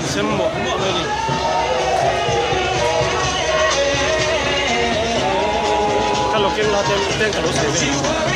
an sem muah muah mai a ni. Ka lo keng la te teng ka lo sawi ve ang.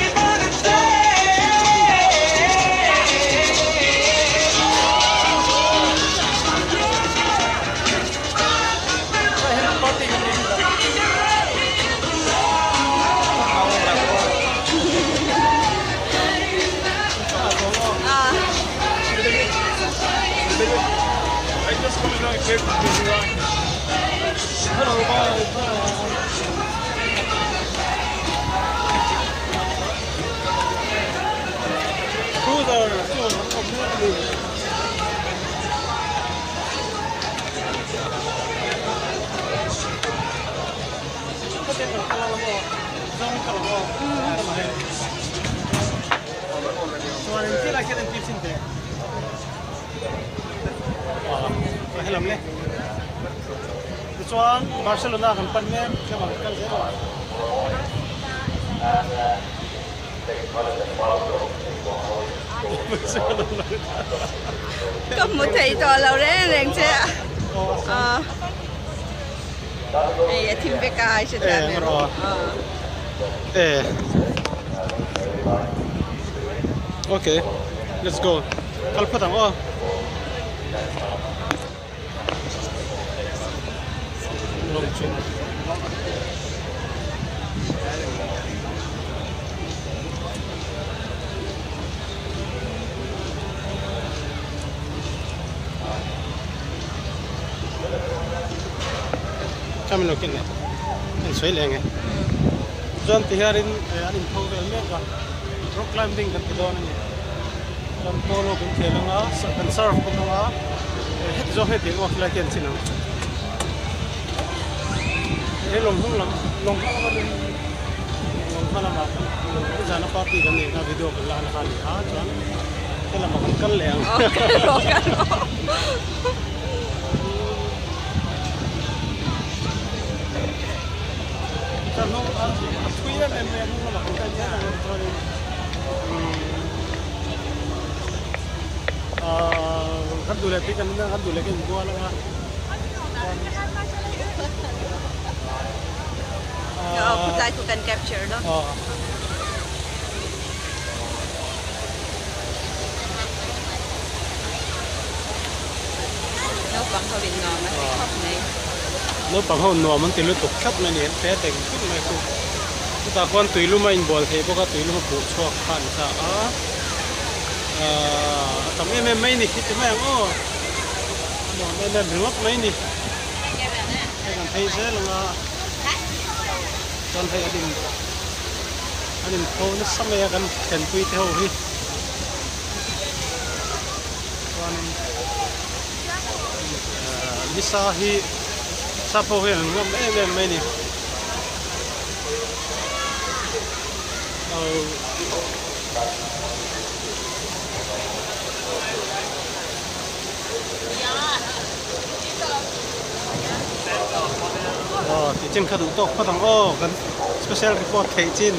Helam le tichuan Barcelona kan pan mek tlem ang kal zel ang. Ka hmu thei tawh lo reng reng che a. Hei a thim vek a ai hre thiam em. Eh. Okay, let's go. Kal phawt ang aw. Lawng chu. Chami lo kin le. An sawi leh nge. Chuan ti hianin an inpho vel mek a. Rock climbing kan ti dawn a ni. Chuan polo kan khel anga, kan surf bawk anga. Heti zawng heti ang aw khilai khian chin ang. He lawng hnung lam, lawng hma lama rin lawng hma lamah nizana party kan neih kha video kan la na kha a ni a chuan helamah kan kal leh ang. Aw kal rawh kal rawh. Chuan hnung a thui em em mai a hnung lamah kan kal zel ang chuanin ahh kan duh leh tui kan in a kan duh leh kan inbual ang a. Khutlai khu kan capture lo. Naupang ho in nuam an ti khawp mai. Naupang ho nuam an ti lutuk tlat mai a ni. An fe teng tut mai khu. Chutah khuan tuilum a inbual thei bawk a, tuilum a phuh chhuak kha an sa a. A tam em em mai a ni. Khi ti mai ang aw. A nuam em em ringawt mai a ni. Hei kan phei zel ang a chuan hei an in an in pho nasa mai a kan thlenpui te ho hi chuanin ahh nisa hi sap ho hian an ngam em em mai a ni. Aw tih chin kha duh tawk phawt ang aw kan special report theih chin.